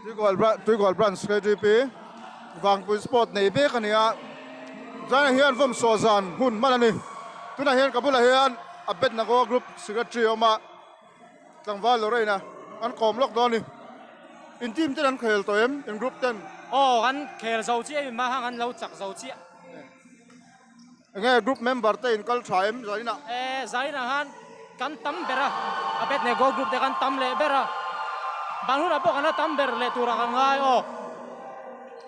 Tuikual Branch KTP Vangpui Sport nei mek a ni a, Zaina hian vawm sawh zan hun hman a ni. Tunah hian ka bulah hian Abednego Group Secretary a awm a, tlangval Lorraine a an kawm lawk dawn a ni. In team ten an khel tawh em? In group ten? Aw kan khel zo chiah em a, hang an lo chak zo chiah. Enge group member te in kal tha em Zainah? E Zainah khan kan tam ber a, Abednego group te kan tam leh ber a, ban hunah pawh kan la tam ber leh turah kan ngai aw.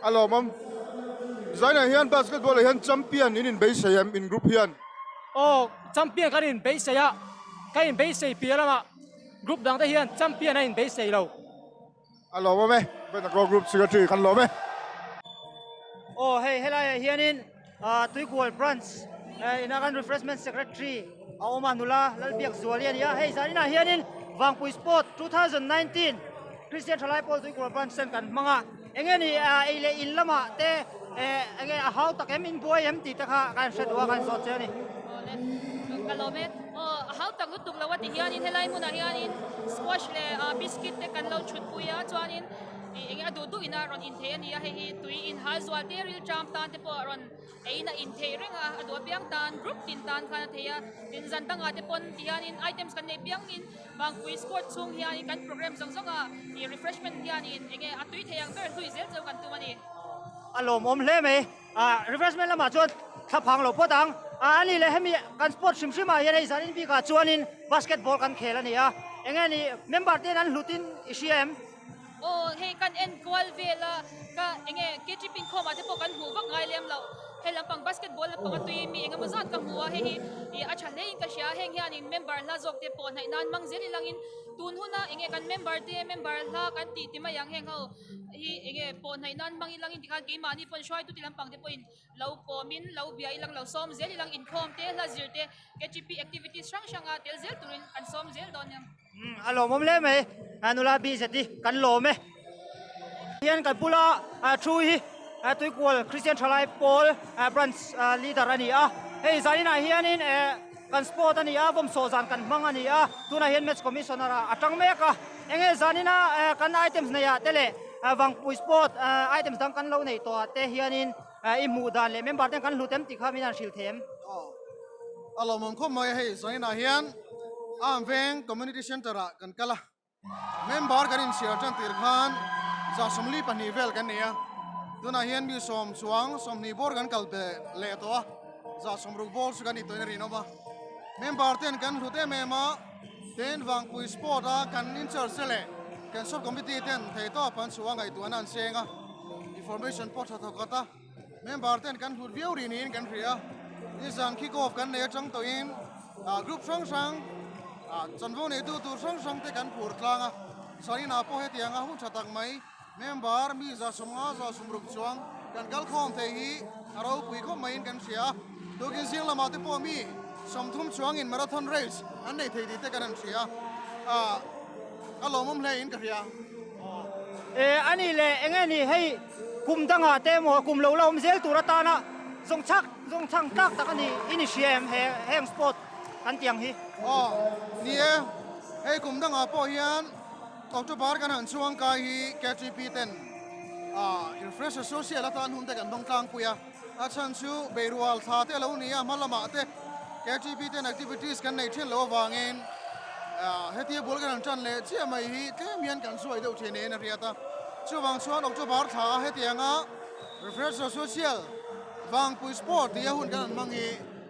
A lawmawm. Zainah hian basketball ah hian champion in inbeisei em in group hian? Aw champion kan inbeisei a, ka inbeisei piah lamah group dang te hian champion a inbeisei lo. A lawm awm e, Benagro Group Secretary kan lawm e. Aw hei helaiah hianin Tuikual Branch ina kan Refreshment Secretary a awm a nula Lalbiak Zuali a ni a, hei zaninah hianin Vangpui Sport 2019 Christian Thalai Pawl Tuikual Branch ten kan hmang a, enge ni ei leh in lamah te enge a hau tak em in buai em tih te kha kan hre duh a kan zawt che a ni. Awle ka lawm e. Aw a hau tak lutuk lo a ti hianin helai hmunah hianin squash leh ah biscuit te kan lo thut pui a chuanin ih enge a duh duh ina rawn inthei a ni a hei hi tui inhal zual te ril tram tan te pawh a rawn eiin a inthei reng a a duh apiang tan group tin tan khan a thei a tin zan dangah te pawn ti hianin items kan nei piangin Vangpui sport chhung hianin kan program zawng zawng a ih refreshment hianin enge a tui thei ang ber hlui zel chu kan tum a ni. A lawmawm hle mai. Ah refreshment lamah chuan thla phang lo phawt ang. Ah ani leh hemi kan sport hrim hrim ah hian hei zanin bikah chuanin basketball kan khel a ni a. Enge ni member ten an hlut in i hria em? Aw hei kan en kual vel a, ka enge KTP inkhawmah te pawh kan hmuh vak ngai lem loh. Hei lampang basketball lampang a tui mi engemaw zat ka hmu a, hei hi ih a tha hle in ka hria a, heng hianin member hla zawk te pawh hnaih nan hmang zel ilangin tun huna enge kan member te member hla kan tih ti mai ang heng ho. hi enge pawh hnaih nan hmang ilangin tikhan keimahni pawn hruaitu ti lampang te pawhin lo kawmin lo bia ilang lo sawm zel ilang inkhawm te hla zir te KTP activities hrang hranga tel zel turin kan sawm zel dawn nia. Umm a lawmawm hle mai a nula BZ hi kan lawm e. Hian kan bula thu hi Tuikual Christian Thalai Pawl Branch Leader a ni a, hei zaninah hianin kan sport a ni a, vawmsawh zan kan hmang a ni a, tunah hian Match Commissioner ah a tang mek a. Enge zanina kan items nei ah te leh Vangpui sport items dang kan lo nei tawh ah te hianin i hmuh dan leh member ten kan hlut em tih kha min han hrilh thei em? Aw a lawmawm khawp mai a, hei zaninah hian Arm Veng Community Centre ah kan kal a, member kan inchhiar tan tir khan 42 vel kan nei a, tunah hian mi sawm chuang 20 bawr kan kal be leh tawh a, 60 bawr chu kan ni tawhin a rinawm a, member ten kan hlut em em a. Tin, Vangpui Sport a kan in-charge te leh kan sub committee ten theihtawp an chhuah a ngaihtuahna an seng a, information pawh tha thawk a, member ten kan hlut viau rih niin kan hria. Nizan kick off kan nei atang tawhin group hrang hrang chanvo neitu tur hrang hrang te kan phur tlang a, Sarinah pawh hetianga hun tha tak mai Member mi 150 160 chuang kan kal khawm thei hi a ropui khawp maiin kan hria a, tukin zing lamah te pawh mi 30 chuangin marathon race an nei thei tih te kan han hria a, a lawmawm hle in ka hria. E a ni le, enge ni hei kum dangah te emaw kum lo la awm zel tur atana zawng chhak zawng chhang tlak tak a ni i ni hria em he heng sport kan tih ang hi? Aw ni e, hei kum dangah pawh hian October kan han chuang kai hi KTP ten refresher social atan hun te kan hmang tlangpui a, a chhan chu beirual thla te a lo ni a, hma lamah te KTP ten activities kan nei thin loh avangin hetia bul kan han tan leh chiah mai hi tlem hian kan zuai deuh thin niin a hriat a, chuvang chuan October thla a hetianga refresher social Vangpui sport tih a hun kan han hmang hi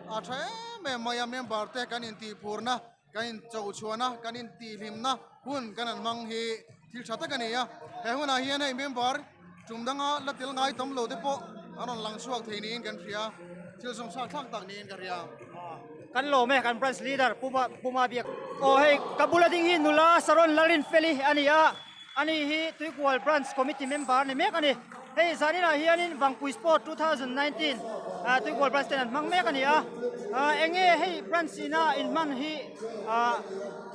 a tha em em mai a, member te kan intihphurna Kan inchoh chhuahna, kan intihhlimna hun kan han hmang hi thil tha tak a ni a. He hunah hian hei member tum danga la tel ngai tam lo te pawh an rawn lang chhuak thei niin kan hria, thil zawmsak thlak tak niin ka hria. Kan lawm e, kan branch leader Pu Mabiak. Aw hei ka bula ding hi nula Saron Lalrinfeli a ni a. Ani hi Tuikual Branch Committee member ni mek a ni. Hei zaninah hianin Vangpui Sport 2019 Tuikual Branch ten an hmang mek a ni a. Enge hei branch ina inhman hi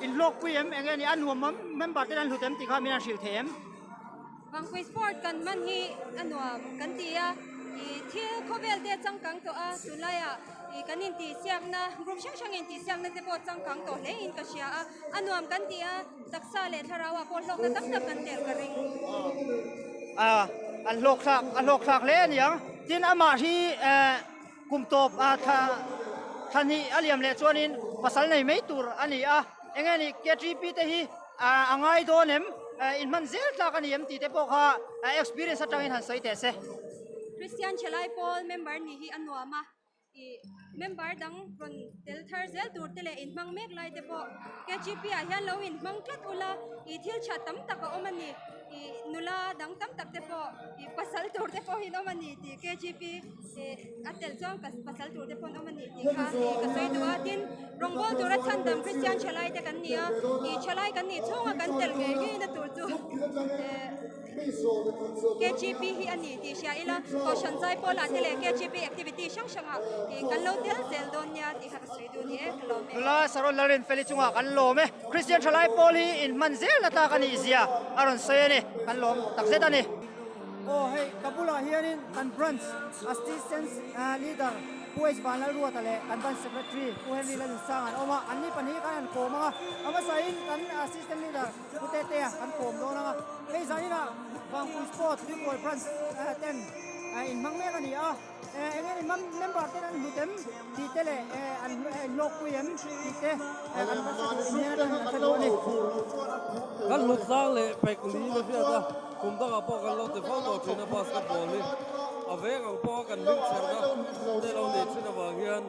inhlawkpui em enge ni a nuam member ten an hlut em tih kha min han hrilh thei em? Vangpui Sport kan hman hi a nuam kan ti a. Ih thil khawvel te changkang tawh a, tunlaiah ih kan intihsiakna group hrang hrang intihsiakna te pawh changkang tawh hle in ka hria a, a nuam kan ti a, taksa leh thlarau ah pawh hlawkna tam tak kan tel ka ring. A an hlawk thlak a hlawk thlak hle a niang. Tin amah hi eh kum tawp a thla thla hnih a liam leh chuanin pasal nei mai tur a ni a, eng nge ni KTP te hi a ngai dawn em? Inhman zel tlak a ni em tih te pawh kha experience atangin han sawi teh se. Christian Thalai Pawl member nih hi a nuam a, ih member dang rawn tel thar zel tur te leh inhmang mek lai te pawh KGP ah hian lo inhmang tlat ula, ih thil tha tam tak a awm a ni, ih nula dang tam tak te pawh ih pasal tur te pawh in awm a ni tih KGP ih a tel chuan pasal tur te pawh an awm a ni tih kha ih ka sawi duh a, tin Rawngbawl tura chhandam Kristian thalai te kan ni a, ih thalai kan nih chhunga kan tel ngei ngei na tur chu eh KGP hi a ni tih hria ila Kohhran Zaipawlah te leh KGP activity hrang hrangah ih kan lo tel zel dawn nia tih kha ka sawi duh ni e, ka lawm e. Nula Saron Lalrinfeli chungah kan lawm e, Kristian thalai pawl hi inhman zel na tlak a nih zia a rawn sawi a ni, kan lawm takzet a ni. Aw hei ka bulah hianin kan branch assistant leader Pu H Vanlalruata leh kan branch secretary Pu Henry Lalnunsang an awm a, anni pahnih khan an kawm ang a, a hmasain kan assistant leader Pu Tetea kan kawm dawn ang a, hei zaninah Vangpui Sport Tuikual branch ten inhmang mek a ni a, eng nge member ten an hlut em tih te leh an hlawkpui em tih te kan va hre duh in hian atangin kan hre duh a ni. Kan hlut tlang leh pek niin a hriat a, kum dangah pawh kan lo ti fo tawh thin a basketball hi a veng ang pawha kan hming chherna te lo nih thin avang hian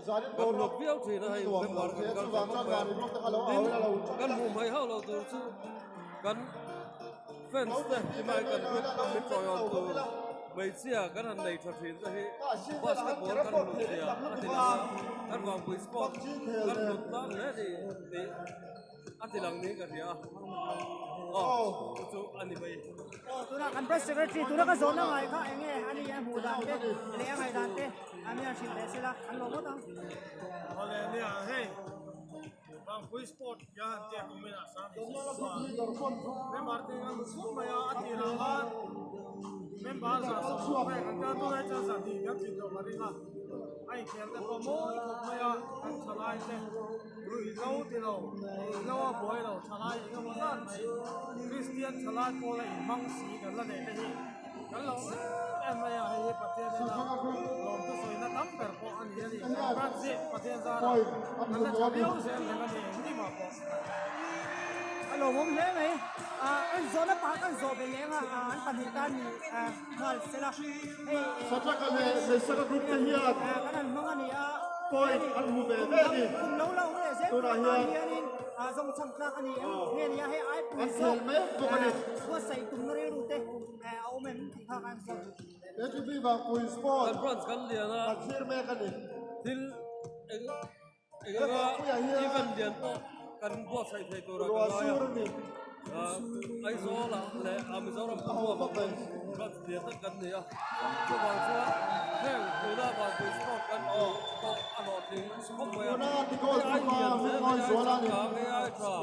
kan hlut viau thin a, hei member kan kal tha khawp mai a, tin kan hmuh hmaih hauh lo tur chu kan Fans te timai kan group min tawiawm tur hmeichhia kan han nei tha thin te hi basketball kan hlut zia a ti lang a, kan vangpui sport kan hlut tlang hle ni tih a ti lang niin ka hria a, aw chu chu a ni mai. Aw tunah kan press secretary tuna ka zawhna ngai kha eng nge a ni a hmuh dan te leh a ngaihdan te a mi han hrilh leh sela an lawm ngawt ang. Awle nia hei. Vangpui Sport hian han tia kum in a sang ni si a, member te an hmu khawp mai a, a tir ah khan member zah sawm vel kan tia tunah chuan zah hnih kan tlin tawh ka ring a, a inkhel te pawh mawi khawp mai a, kan thalai te ruihhlo ti lo, ruihhlo a buai lo thalai eng emaw zat mai Kristian thalai pawl a inhmang si kan la neih te hi. Kan lo em em mai a, hei hi Pathian ina lawmthu sawina tam ber pawh a ni a ni. Branch hi Pathian zara kan la tha viau zel reng a ni engkim ah pawh. A lawmawm hle mai. An zawhna pakhat an zawh belh leh anga an pahnih tan ni nghal sela. Hei Satlaka leh Meisaka group te hian kan han hmang a ni a. Point an hmu ve ve a ni. Kum lo la awm leh zel Tunah tur hian hianin zawng chhang tlak a ni em nge ni a hei ai pui an zawk khel mek bawk a ni. Buatsaih tumna rilru te a awm em tih kha kan zawt. KTP Vangpui Sport Kan branch kan lian a. Kan thlir mek a ni. Thil eng eng anga event lian pawh kan buatsaih thei tura kan ngai a. Aizawl ah leh a Mizoram pumruak ah pawh branch lian tak kan nei a. Chuvang chuan heng tuna Vangpui Sport kan tih pawh a hlawhtling khawp mai a. Hei ai lian zel, hei ai changkang, hei ai tha.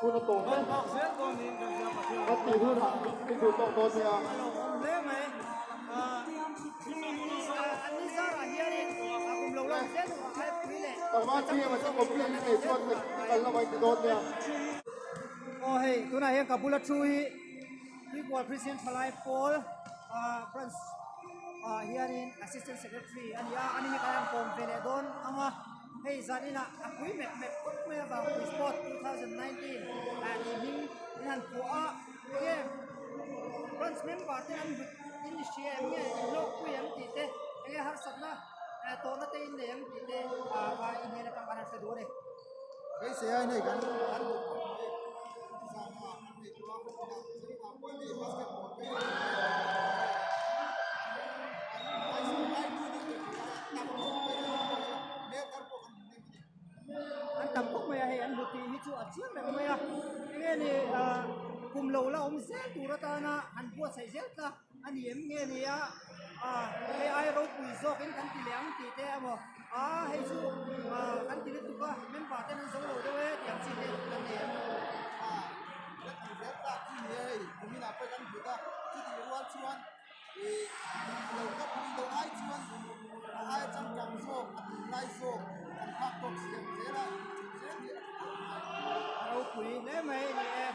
Hun a tawp e. A tih hunah i duh tawk dawn nia. A lo awm hle mai. An ni zarah hianin a kum lo lang zel tur a aipui leh Tlangval team a complaint i nei chuan i kal lamah i ti dawn nia. Aw hei tunah hian ka bula thu hi Tuikual Christian Thalai Pawl branch ah hianin Assistant Secretary a ni a, ani hi kan han kawm ve leh dawn ang a. Hei zan inah a pui mep mep khawp mai avang Pui Sport 2019 ah tih hming in han phuah a, enge branch member te an hlut in i hria em nge in hlawkpui em tih te enge harsatna tawhna te in nei em tih te ah kha i hnen atang khan an hre duh a ni. Beisei aiin hei kan kan duh khawp mai zana kan nei tawh a, zan ah pawh hei basketball te an an an hi chu a chiang reng mai a, enge ni ah kum lo la awm zel tur atana han buatsaih zel ta a ni em nge ni a, ah hei ai ropui zawkin kan ti leh ang tih te emaw ah hei chu ah kan ti lutuk a member ten an zo lo deuh e tih ang chi te kan nei em. Ah ka ti zel tak chu ni e hei kuminah pawh kan hmu ta chutih rual chuan ih lo ka pui lo ai chuan a aia changkang zawk a tunlai zawk kan phak tawk siam zel a tih zel hi a tha khawp mai. A ropui hle mai a ni e,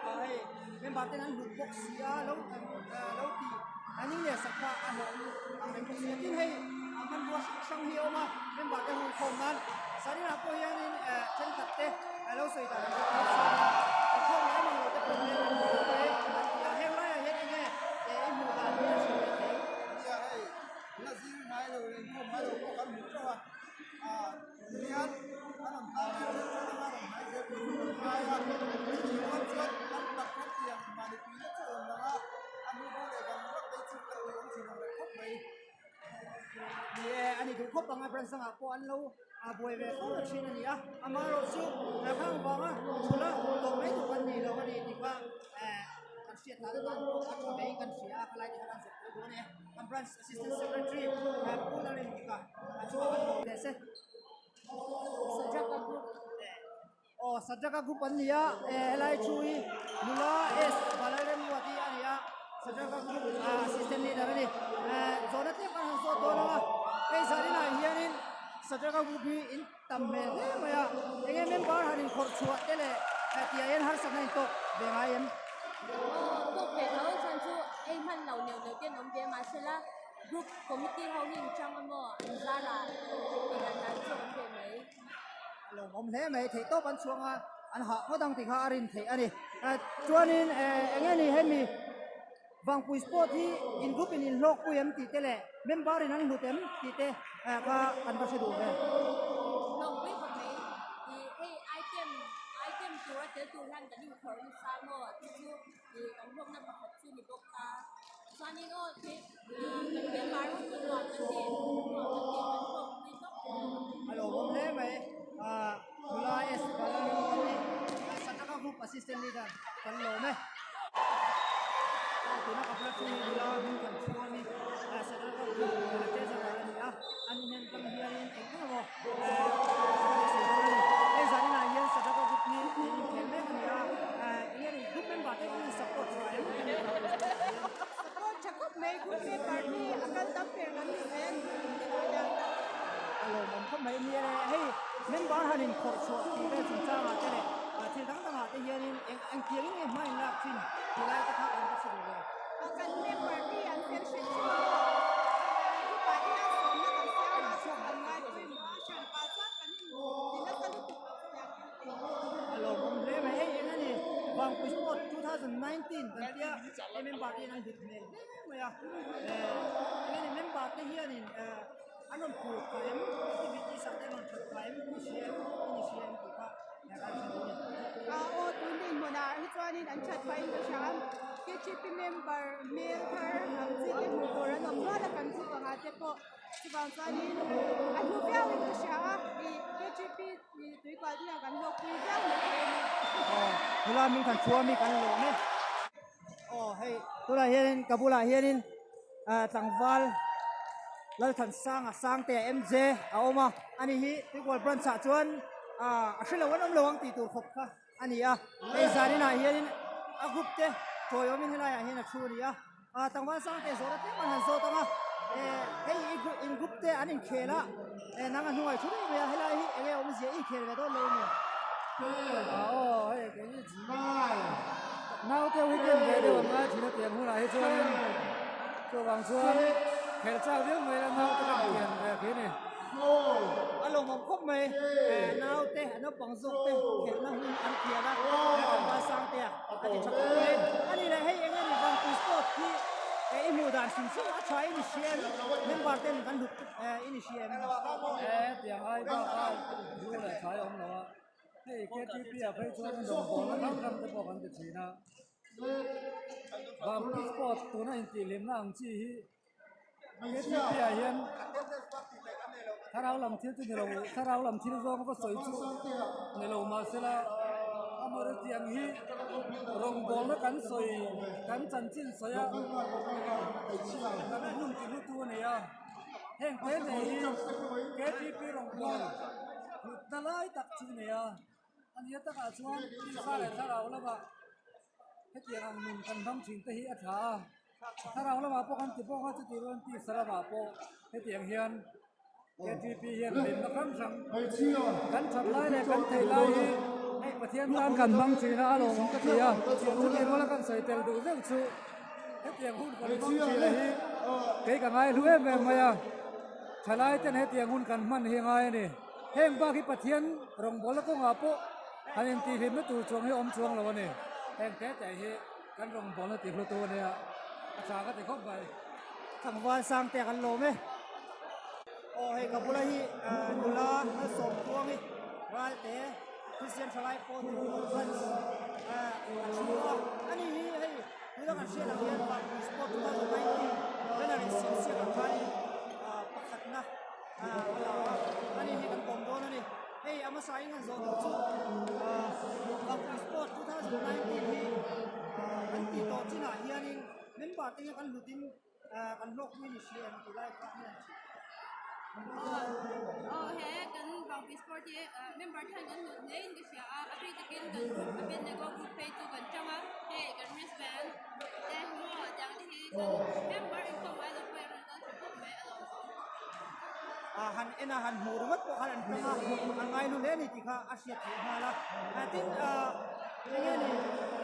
ah hei member ten an hlut bawk si a lo lo tih a ning leh sak kha a hlawh ang reng bawk si a tin hei a hmanrua hrang hrang hi a awm a member te hun khawm nan zaninah pawh hianin eh thenkhat te a lo sawi dan ang bawk chuan inkhawm leh em ang lo te pawh hmel an hmu mai an ti a heng laiah hian enge eh i hmuh dan hi a hrilh leh thei. Nia hei la zing ngai lo leh inkhawm ngai lo pawh kan hmu teuh a ah tihian an rawn tlang zel zel chuan anga rawn hnai zel tur chu rawn ngai a chutih rual chuan tam tak khan tiang mahni tuina chu rawn lang a a hnu bo leh vang vak te chu ka ui awm thin ang reng khawp mai. Ni e, a ni duh khawp ang a branch dangah pawh an lo buai ve fo ta thin a ni a, amaherawhchu khang vanga thula tawh mai tur kan ni lo a ni tih kha kan hriat dan atan a tha veiin kan hria a, khalai te kha kan zawh pawh dawn e. Kan branch assistant secretary Pu Lalrindika chu a kan lawm leh se. Sadraka group. Aw Sadraka group an ni a, helai thu hi nula S Valalremruat hi a ni a, Sadraka group assistant leader a ni. Zawhna tlem kan han zawt dawn ang a, hei zaninah hianin Sadraka group hi in tam hmel hle mai a, enge member han inkhawrh chhuah te leh tihah hian harsatna in tawk ve ngai em? Aw tawk ve tho chuan chu ei hman lo neuh neuh te an awm ve a, mahsela group committee ho hi in chang a maw an zarah tih dan dan chu a awm ve mai. A lo awm hle mai theih tawp an chhuang a an hah ngawt ang tih kha a rin theih a ni chuanin eng nge ni hemi Vangpui sport hi in group in inhlawk pui em tih te leh member in an hlut em tih te kha kan va hre duh ve. Hlawkpui khawp mai ih hei item item tura tel tur hian kan inkhawrh nasa maw chu chu ih kan hlawkna pakhat chu ni bawk a chuanin aw thil kan member ho chu nuam kan ti nuam kan ti kan hlawkpui tawp. A lawmawm hle mai ah nula S Vanlalremruati Sataka group assistant leader kan lawm e. Tuna ka bula thu hi nula hming kan chhuang hi Sataka group treasurer a ni a an inhen tang hianin eng eng emaw sawi dawn a ni. Hei zaninah hian Sataka group hi inkhel mek a ni a eng nge ni group member te in support tha em? Support tha khawp mai group member hi a kal tam ber kan ni zel tunah hian. A lawmawm khawp mai nia le hei member han inkhawrh chhuah tih vel chungchangah te leh thil dang dangah te hianin eng engtiangin nge hma in lak thin ti lai te kha kan va hre duh ve. Kan member hi an fel hrim hrim a maw group ah te hian sawmna kan siam a chu kan ngaipawimawh a hranpa chuan kan in ti nasa lutuk lo chu tiang hian. A lawmawm hle mai hei eng a ni Vangpui Sport 2019 kan tia hei member te hian an hlut hmel hle mai a eh eng a ni member te hianin eh an rawn phur phah em activity sak te an rawn that phah em i hria em i hria em tih kha kan hre duh a ni. Aw tun dinhmunah hi chuanin an that phahin ka hria a KTP member hmel thar ang chi te hmuh tur an awm nual a kan group angah te pawh chuvang chuanin a hlu viauin ka hria a ih KTP Tui kual te hian kan hlawkpui viau mai thei a ni. Aw nula hming kan chhuah ami kan lawm e. Aw hei tunah hianin ka bulah hianin ah tlangval Lalthansanga Sangtea MJ a awm a ani hi Tuikual branch ah chuan ah a hrelo an awm lo ang tih tur khawp kha a ni a hei zaninah hianin a group te chawi awmin helaiah hian a thu a ni a. Ah tlangval sang te zawhna tlem an han zawt ang a eh hei i group in group te an inkhel a eh nang a hnungah i thu daih mai a helai hi enge awmzia i inkhel ve dawn lo emaw Ah aw hei kei hi naute weekend ve deuh an ngai thin a tiang hunah hi chuanin chuvang chuan khelh chak viau mai la naute ka intian ve khi a ni. A lawmawm khawp mai eh naute a naupang zawk te khelhna hun an thian a tlangval sang te a a ti tha khawp mai a ni leh hei eng a ni Vangpui sport hi eh i hmuh dan hrim hrim a tha in i hria em member ten kan hlut eh in i hria em. Eh tiang ai bak a zu leh thlai awm lo a hei KTP ah phei chuan rawngbawlna hrang hrang te pawh kan ti thin a Vangpui sport tuna intihhlimna ang chi hi KTP ah hian thlarau lam thil chu ni lo thlarau lam thil zawng va sawi chu ni lo mahsela. Amaherawhchu tiang hi rawngbawlna kan sawi kan chanchin sawi a kan hun ti hlutu a ni a heng te nei hi KTP rawngbawl hlutna lai tak chu a ni a a nia takah chuan tisa leh thlarau lamah hetiang ang nun kan hmang thin te hi a tha a thlarau lamah pawh kan ti bawk a chutih rualin tisa lamah pawh hetiang hian KTP hian hlimna hrang hrang kan that lai leh kan theih lai hi hei Pathian tan kan hmang thin a a lawmawm ka ti a chutih ruala kan sawi tel duh zeuh chu hetiang hun kan hmang thin a hi kei ka ngai hlu em em mai a thalai ten hetiang hun kan hman hi a ngai a ni heng bak hi Pathian rawngbawlna kawngah pawh han intihhlimna tur chuang hi a awm chuang lo a ni heng te te hi kan rawngbawlna tih hlu tu a nia a tha ka ti khawp mai. Tlangval sang te kan lawm e. Aw hei ka bula hi nula malsawm tluang hi Ralte Christian thalai pawl tur branch a thu a ani hi hei tuna kan hriat ang hian Vangpui Sport 2019 banner in siam siak ang khanin pakhatna a la a ani hi kan kawm dawn a ni hei a hmasa in kan zawh duh chu Vangpui Sport 2019 hi kan tih tawh chinah hianin member te hi kan hlutin kan hlawkpui ni hria em tih lai kha an hrilh. Aw he kan Vangpui Sport hi member te hian kan hlut hle in ka hria a, a bik takin kan group a Abednego group phei chu kan tang a, hei kan wristband te maw tiang te hi kan member inkhawm ngai lo pawh hi a rawn kal tha khawp mai a lawmawm. Han en a han hmuh ringawt pawh khan an tang a, an ngai hlu hle a ni tih kha a hriat theih nghal a, tin enge ni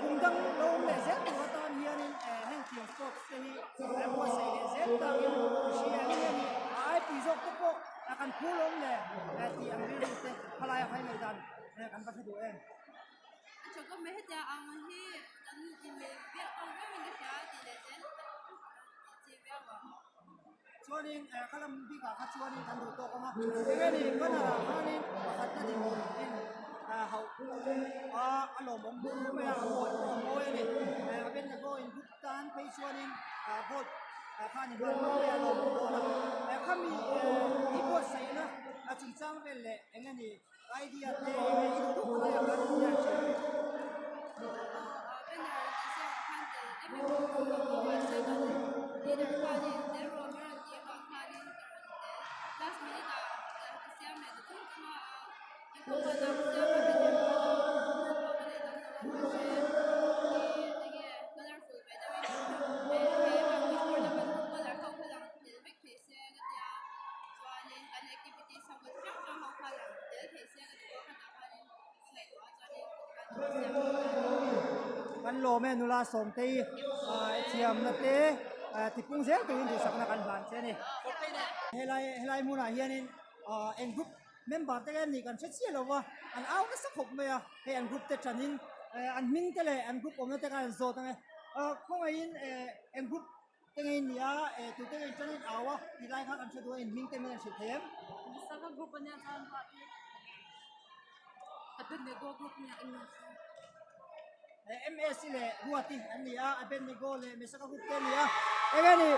kum dang lo awm leh zel tur atan hianin heng tiang sports te hi buatsaih leh zel takin hria ang nge ni a aipui zawk te pawh kan phur awm le tih ang rilru te khalai a khai ngaih dan kan va hre duh em. A tha khawp mai hetia ang hi kan inmil viau ang viauin ka hria tih leh zel chi viau ang. Chuanin kha lam bikah kha chuanin kan duh tawk ang a, enge ni banner ah khanin pakhatna dinhmun in hauh a a lawmawm hle mai a, a mawi pawh a mawi a ni. Abednego in group tan phei chuanin gold khan in hlan mai a lawmawm dawn a, khami i buatsaihna chungchang vel leh enge ni Idea te enge i duh duh khalai ah khan hian hrilh ve. Banner kan siam ah khan tel em em pawh ka hmu mahse kan leader khanin tel rawh min rawn tih avang khanin ka rawn tel. Last minute ah ka siam leh ta chung chung a, inkhawm ah ka siam a hetiang pawh a hman pawh ka nei tam lo a mahse enge colourful ve deuhin he he sport a kan footballer ho kha lang tel vek thei se ka tia chuanin kan activities ho kha chi hrang hrang ho kha lang tel thei se ka ti bawk a khatah khanin ka ngaihtuah a chuanin tikhan ka siam ta a ni. Kan lawm e nula Sawmtei thiamna te tipung zel turin duhsakna kan hlan che a ni. Helai helai hmunah hianin eng group member te nge nih kan hre chiah lo va an au nasa khawp mai a hei an group te tanin an hming te leh an group awmna te khan an zawt ang e khawngaihin eng group Te ngei nia eh tute ngei chuan in au a ti lai kha kan hre duh a in hming te min an hrilh thei em? Saka group ania chuan ruah te Abednego group nia MS. Eh MS leh Ruati an ni a Abednego leh Mesaka group te ani a enge ni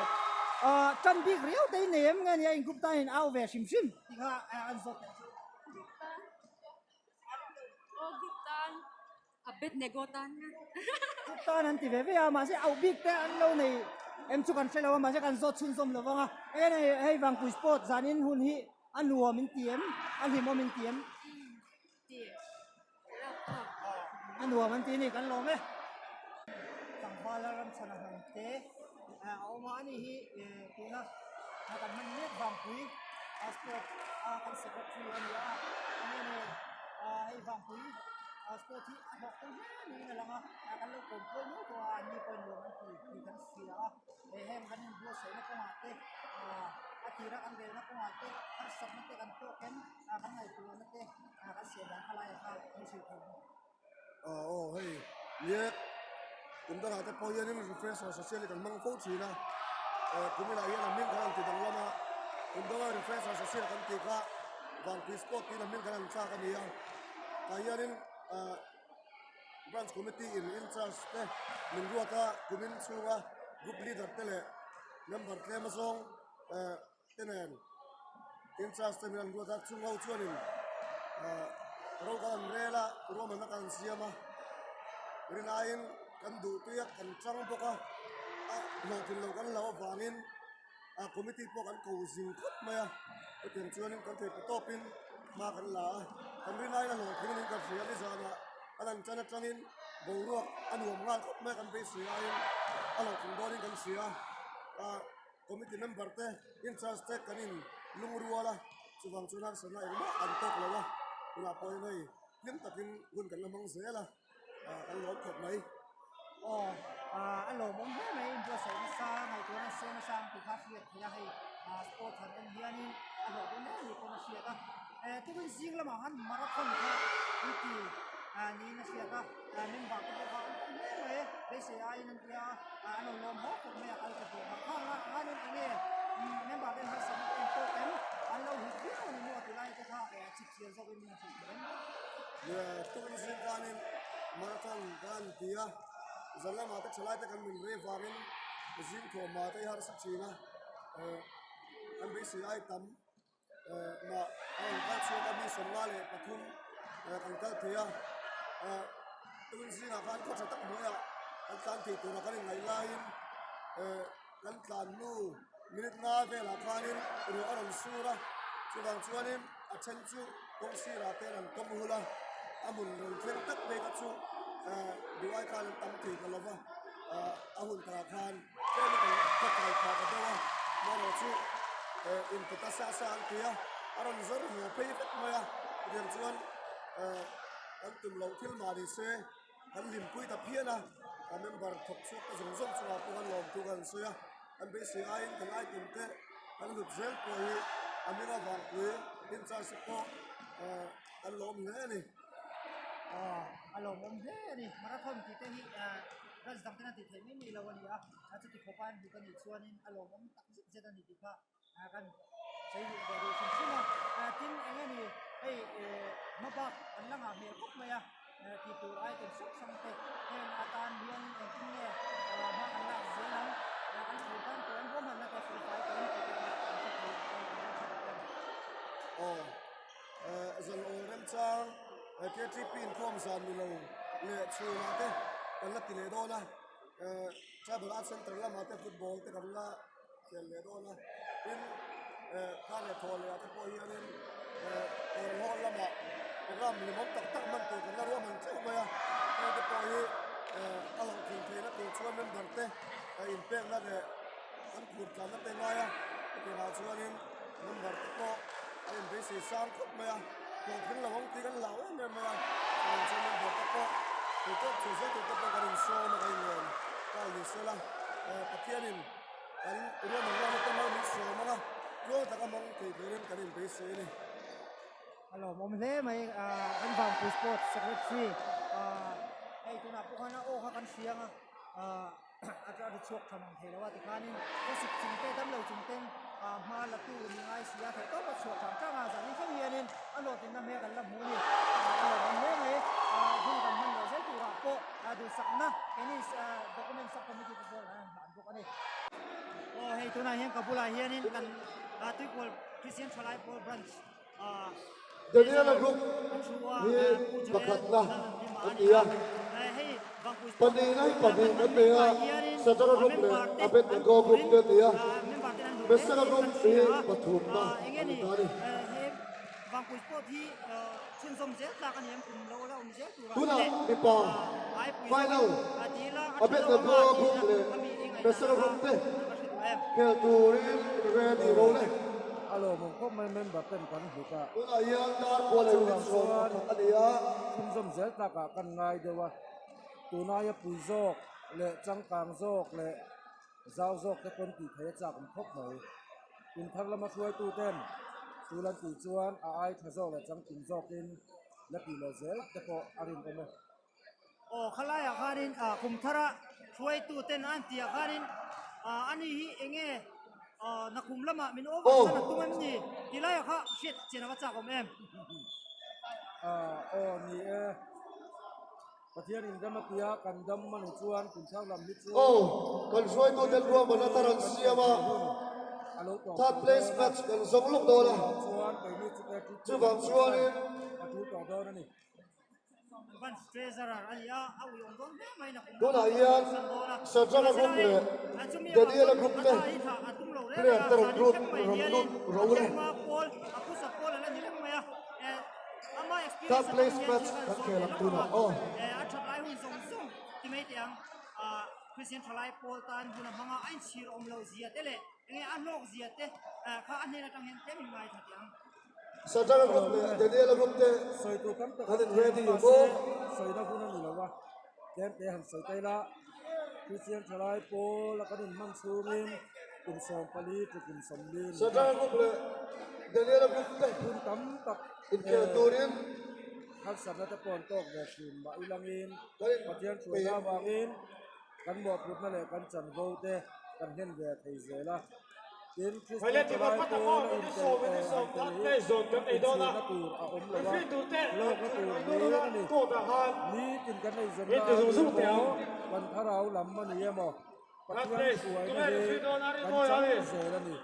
ah tan bik riau te in nei em nge nia in group tan in au ve hrim hrim tih kha an zawt leh chu. Group tan aw group tan Abednego tan nga. Group tan an ti ve ve a, mahse auh bik te an lo nei em chu kan hre lo a, mahse kan zawt chhunzawm lo vang a. Eng nge hei Vangpui Sport zanin hun hi a nuam in ti em? A hlimawm in ti em? Ti. Rapthlak. A nuam an ti a ni, kan lawm e. Tlangval a ramchhan a hnam te a awm a, ani hi tuna kan hman mek Vangpui Sport a kan secretary a ni a, eng nge ni hei Vangpui Sport hi a hlawk tel hle niin a lang a, kan lo kawm kual nual tawh a, anni pawhin nuam an ti tih kan hria a, heng kan inbuatsaihna kawngah te a tira kan relna kawngah te harsatna te kan tawk em kan ngaihtuahna te kan siam dan kha laiah kha min hrilh thei bawk. Aw hei nie kum dangah te pawh hianin refresher social hi kan hmang fo thin a, kum inah hian a hming kan han ti danglam a, kum danga refresher social kan tih kha Vangpui sport tiin a hming kan han thlak a ni a. Tah hianin ah branch committee in in charge te min ruat a kumin chhunga group leader te leh member tlem azawng eh te nen in charge te min an ruat a chung ho chuanin ah ro kan an rel a ruahmanna kan siam a. Rinaiin kan duh tui a, kan chang bawk a, a hlawhtlin lo kan hlauh avangin a committee pawh kan ko zing khawp mai a, hetiang chuanin kan theih tawpin hma kan la a, kan rinaiin a hlawhtling anin ka hria nizanah a lan tan atangin boruak a nuam nghal khawp mai a, kan beisei aiin a hlawhtling dawnin kan hria a, committee member te in charge te kan in lungrual a, chuvang chuan harsatna engmah an tawk lo a, tunah pawhin hei hlim takin hun kan la hmang zel a. kan lawm khawp mai. Aw a lawmawm hle mai inbuatsaih nasa ngaihtuahna se nasa ang tih kha a hriat theih a hei sports han en hianin a hlawh dawn em ni pawn a hriat a tukin zing lamah khan marathon kha an ti niin a hriat a member te pawh kha an tam hle mai beisei aiin an tia an lo lawm haw khawp mai a kal te pawh kha khang ah khanin eng nge member ten harsatna te an tawk em an lo hlut viau a ni maw ti lai te kha chip chian zawkin min hrilh thei em. Tukin zing khanin marathon ka han ti a, zan lamah te thalai te kan min rei vangin zing thuamah te i harsa thin a, kan beisei ai tam mah a rawn kal chhuak a mi 53 kan kal thei a, tukin zingah khan khaw tha tak hnuaiah kan tlan thei tura kan inngaih laiin kan tlan hnu minute nga velah khanin ruah a rawn sur a, chuvang chuanin a then chu kawng sirah te an tawm hul a, a hmun rawn thleng tak phei kha chu duh ai khan an tam thei ta lova, a hun takah khan tlem in kan khaw kai phah ta deuh a, amaherawh chu inpe ta sa sa an ti a, a rawn zawr haw phei vek mai a, chutiang chuan kan tum loh thil mah ni se. Kan hlimpui ta phian a, a member thawk chhuak te zawng zawng chungah pawh kan lawmthu kan sawi a, kan beisei aiin kan item te kan hlut zel pawh hi a hming avangpui in charge te pawh kan lawm hle a ni. Aw a lawmawm hle a ni, marathon tih te hi branch dang ten a tih theih mai mai lo a ni a, chuti khawpa an hlut a nih chuanin a lawmawm tak zet zet a ni tih kha kan sawi duh ve duh hrim hrim a tin eng nge ni hei hmabak an la ngah hmel khawp mai a tih tur item hrang hrang te heng atan hian engtin nge hma kan lak zel ang kan thlir tan tawh em ruahmanna te fel fai tawh em tih te pawh kan hre thei kan hre duh em. Aw zan awl remchang KTP inkhawm zan ni lo leh chhunah te kan la ti leh dawn a Tribal Arts Centre lamah te football te kan la Khel leh dawn a, tin kha leh thaw leh ah te pawh hianin kawl hawl lamah program limawm tak tak hman tur kan la ruahman theuh mai a, heng te pawh hi a hlawhtlin theihna tur chuan member te inpekna leh an phur tlanna te ngai a, hetiangah chuanin member te pawh a inbeisei sang khawp mai a, hlawhtling lo ang tih kan hlau em em mai a, chuvang chuan member te pawh theihtawp chhuah zel tur te pawh kan insawm a, kan inlawm nghal ni sela Pathianin Kan ruahman lama te hmang min sawm ang a, tluang taka hmang thei turin kan inbeisei a ni. A lawmawm hle mai, kan Vangpui Sports Secretary hei tunah pawh khan a aw kha kan hria ang a, a ri chhuak tha mang thei lo a tikhanin khawsik chung te damlo chung ten hma la tu ni ngai si a theih tawp a chhuah chang chang a, zanin thleng hianin a hlawhtlinna hmel kan la hmu a ni, a lawmawm hle mai, hun kan hman leh zel turah pawh duhsakna keini document sub committee te chuan an hlan bawk a ni. Aw hei tunah hian ka bulah hianin kan Tuikual Christian Thalai Pawl Branch Daniela Group hi pakhatna an ni a, pahnihna hi pahnih kan nei a, Satara Group leh Abednego Group te an ni a, Mesera Group hi pathumna an ni ta a ni. Tunah mipa final Abednego Group leh Mesera Group te khel turin ready ro le. A lawmawm khawp mai member ten kan hlut a. Tunah hian dar kual leh minute 11 a ni a. Chhunzawm zel tlakah kan ngai deuh a, tunaia pui zawk leh changkang zawk leh zau zawk te pawn tih theih a chak awm khawp mai. Kum thar lama hruaitu ten tul an tih chuan a ai tha zawk leh changtlung zawkin la tih leh zel te pawh a rinawm e. Aw khalaiah khanin kum thara hruaitu ten an tihah khanin ani hi eng nge nakum lamah min over chan a tum em ni tih laiah kha hriat chian a va chak awm em? Aw ni e. Pathian in ram a tia kan dam a nih chuan kum thar lam hi chu Aw kan hruaitu ten ruahman atar an siam a, third place match kan zawng lawk dawn a, chuvang chuanin. A tul tawh dawn a ni. Branch Treasurer a ni a, a uiawm dawn hle mai na kum Tunah hian Sadraka group leh Daniela group te player te rawn lut rawn lut ro le. Third place match kan khel ang tunah aw. Christian thalai pawl tan hun a hmang a, a inchhir awm loh zia te leh enge a hlawk zia te kha a hnen atang hian tlem in ngaithla teh ang. Sadraka group leh Daniela group te Sawi tur tam tak kan in an ready awm maw? Sawina hun a ni lo a, tlem te han sawi ta ila, Christian thalai pawl a kan inhman chhungin kum 14 to kum 40 ni a. Sadraka group leh Daniela group te Hun tam tak inkhel turin harsatna te pawh an tawk ve thin mah ilangin kan in Pathian peih hruaina avangin kan mawhphurhna leh kan chanvo te kan hlen ve thei zel a. Tin, Kristian thalai pawl a intel eh han tel hi inchhirna tur a awm lo a, hlawkna tur hlir a ni. Nitin kan eizawnna a ni emaw, kan thlarau lam a ni emaw, Pathian hruaina hi kan chang zel a ni.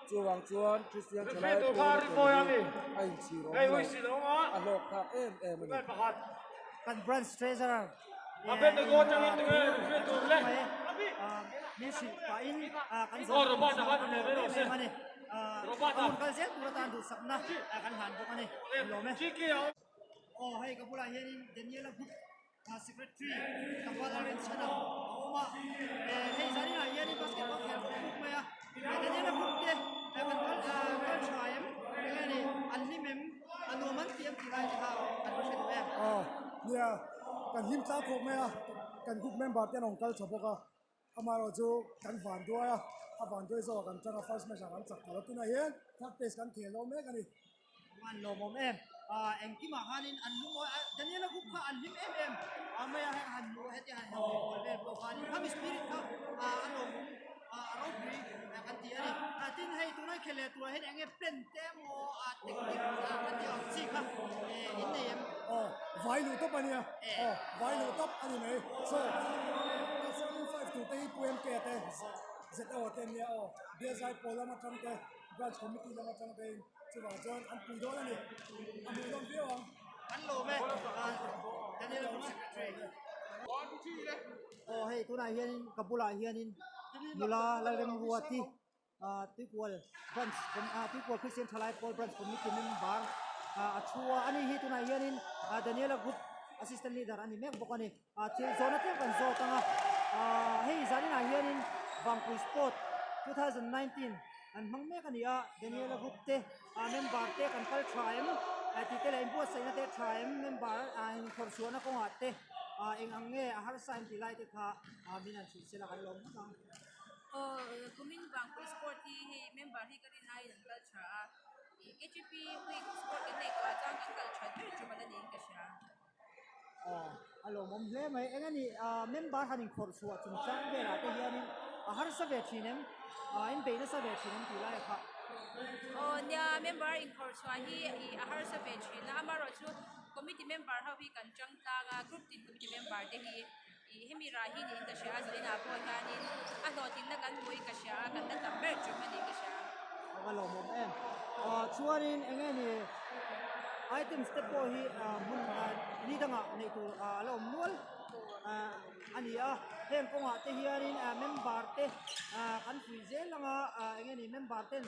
Chuvang chuan Kristian thalai pawl a tel hi a inchhir awm lo, a hlawk thlak em em a ni. Kan Branch Treasurer min hrilh pahin kan zawh em em a ni. A hun kal zel tur atan duhsakna kan hlan bawk a ni. Kan lawm e. Aw hei ka bulah hianin Daniela Group Secretary Tlangval Lalrinchhana a awm a. Hei zaninah hianin basketball khel khawp khawp mai a. Daniela Group te kan kal kal tha em enge ni an hlim em a nuam an ti em tih lai te kha kan va hre duh em. Aw nia kan hlim tlang khawp mai a kan group member te an rawn kal tha bawk a amaherawh chu kan van duai a a van duai zawk ah kan tang a first match ah kan chak ta lo tunah hian third place kan khel lo mek a ni. An lawmawm em engkimah khanin an lungawi a Daniela group kha an hlim em em a mai a heng han hmuh heti han hmuh kual vel pawh khanin khami spirit kha a lawmawm a ropui kan ti a ni tin hei tuna khel leh turah hian enge plan te emaw technique kan tih ang chi kha in nei em? Aw vai luh tawp a nia aw vai luh tawp a ni mai so ka starting five tur te hi Pu MK te ZO te an nia aw Bialzai pawl lam atang te Branch committee lam atang te in Chuvang chuan an pui dawn a ni. A hmuh dawn viau ang. An lawm e. Daniel Group Secretary. Aw hei tunah hianin ka bulah hianin nula Lalremruati Tuikual Branch Tuikual Christian Thalai Pawl Branch Committee member a thu a. Ani hi tunah hianin Daniela Group Assistant Leader a ni mek bawk a ni. Thil zawhna tlem kan zawt ang a, hei zaninah hianin Vangpui Sport 2019 an hmang mek a ni a, Daniela Group te member te kan kal tha em tih te leh inbuatsaihna te tha em member inkhawrhchhuahna kawngah te eng ang nge a harsa em tih lai te kha min han hrilh sela kan lawm ngawt ang. Aw kumin Vangpui Sport hi hei member hi ka rin aiin an kal tha a, KGP Week Sport kan neih tawhah chuan kan kal that ber ṭum a la niin ka hria. Aw a lawmawm hle mai eng a ni ah member han inkhawrh chhuah chung chang velah te hianin a harsa ve thin em ah in beih nasa ve thin em tih lai a kha. Aw nia member inkhawrh chhuah hi ih a harsa ve thin a amaherawh chu committee member ho hi kan tang tlang a group tin committee member te hi ih hemi rah hi niin ka hria a zaninah pawh hianin a hlawhtlinna kan hmuh hi ka hria a kan la tam ber tum a nih ka hria. A va lawmawm em. Aw chuanin eng nge ni items te pawh hi hmun ni dangah neih tur a la awm nual a ni a heng kawngah te hianin member te kan fuih zel anga eng nge ni member ten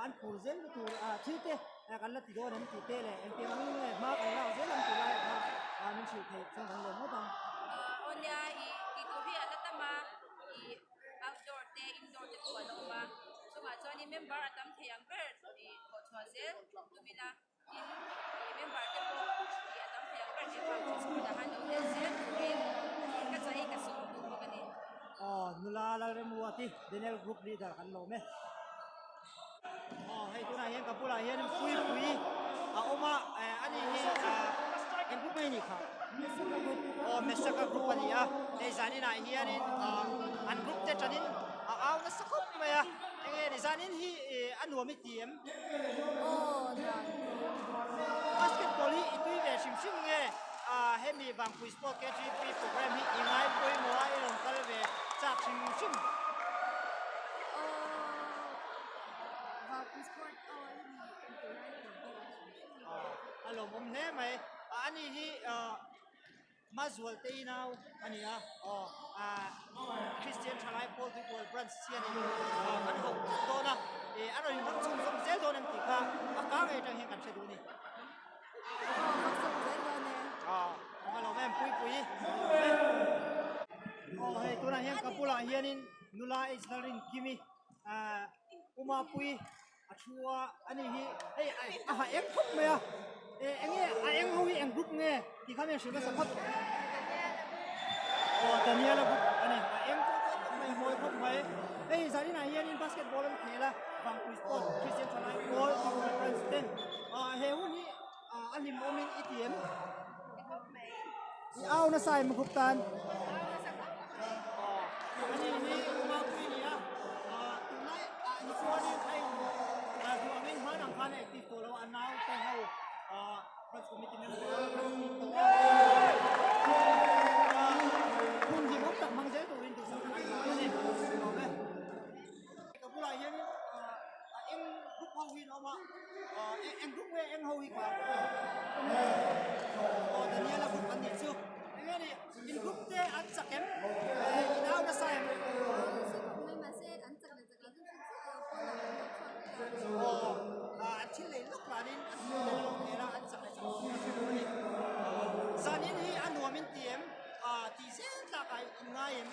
an phur zel na tur thil te kan la ti dawn em tih te leh engtiang ang nge hma kan lak zel ang tih lai kha min hrilh theih chuan kan lawm ngawt ang. Aw nia ih tih tur hi a la tam a ih outdoor te indoor te pawh a la awm a chungah chuanin member a tam thei ang ber ih thawh chhuah zel tum ila tin ih member te pawh ih a tam thei ang ber he vang chu school ah han lo tel zel turin ka chah i ka sawm duh bawk a ni. Aw nula Lalremruati Daniel Group Leader kan lawm e. Aw hei tunah hian ka bulah hian puipui a awm a eh ani hi ah eng group nge nih kha aw Mesaka group a ni a hei zaninah hianin ah an group te tanin a au nasa khawp mai a enge ni zanin hi ih a nuam i ti em basketball hi i tui ve hrim hrim nge ah hemi Vangpui Sport KTP program hi i ngai pawimawh a i rawn kal ve chak hrim hrim. A lawmawm hle mai a ani hi ah. Mazualtei nau a ni a, aw ah Christian Thalai Pawl Tuikual Branch hianin kan ho dawn a, ih a rawn inhmang chhunzawm zel dawn em tih kha a kang ngei atang hian kan hre duh a ni. Aw hmang chhun zel dawn e. Aw a lawm em pui pui. Aw hei tunah hian ka bulah hianin nula H Lalrinkimi ah Umapui A thu a ani hi hei a ha eng khawp mai a eh eng nge a eng ho hi eng group nge tih kha mian hrilh nasa phawt aw Daniel a group ani a eng khawp khawp mai a mawi khawp mai hei zaninah hianin basketball an khel a Vangpui sport Christian thalai pawl conference ten ah he hun hi a hlim awmin i ti em i au nasa em group tan ani hi mapui ni a tunlai ah hi chuanin a in duh angin hman ang khan a active tawh lo a nau te ho branch committee member an ni tawh a hun hlimawm tak hmang zel turin duhsak an ni a ni lawm e. Ka bulah hian a eng group ho hi an awm a eng group nge eng ho hi kha aw Daniela group an nih chu eng nge ni in group te an chak em in au nasa em aw an thil lei lawk lanin an thil lei lawk vel a an chak leh chak loh a hre duh a ni zanin hi a nuam in ti em tih zel tlak ah in ngai em.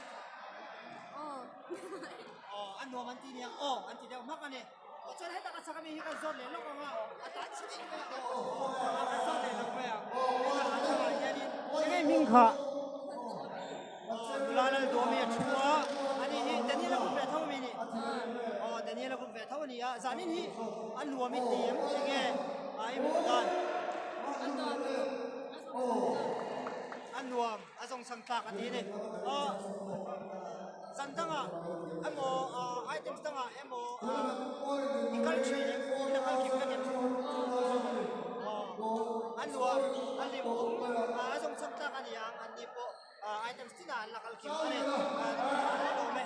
Aw a nuam an ti nia aw an ti deuh hmak a ni. Aw chuan hetah ka chak ami hi kan zawt leh lawk ang a, a tan chhi deuh mai a aw a kan zawt leh lawk mai ang. Hetah a chakah hianin enge hming kha aw nula Lalduami a thu a, ani hi Daniel a group ve tho ami ni? Aw Daniel a group ve tho a ni a, zanin hi a nuam i ti em enge a i hmuh dan? A nuam. A zawng chhang tlak a ti a ni. Aw zan dangah emaw ah items dangah emaw ah i kal thin em i la kal kim vek em aw a nuam a hlim awm a zawng chhang tlak a ni ang an ni pawh ah items tinah an la kal kim a ni a lawm e.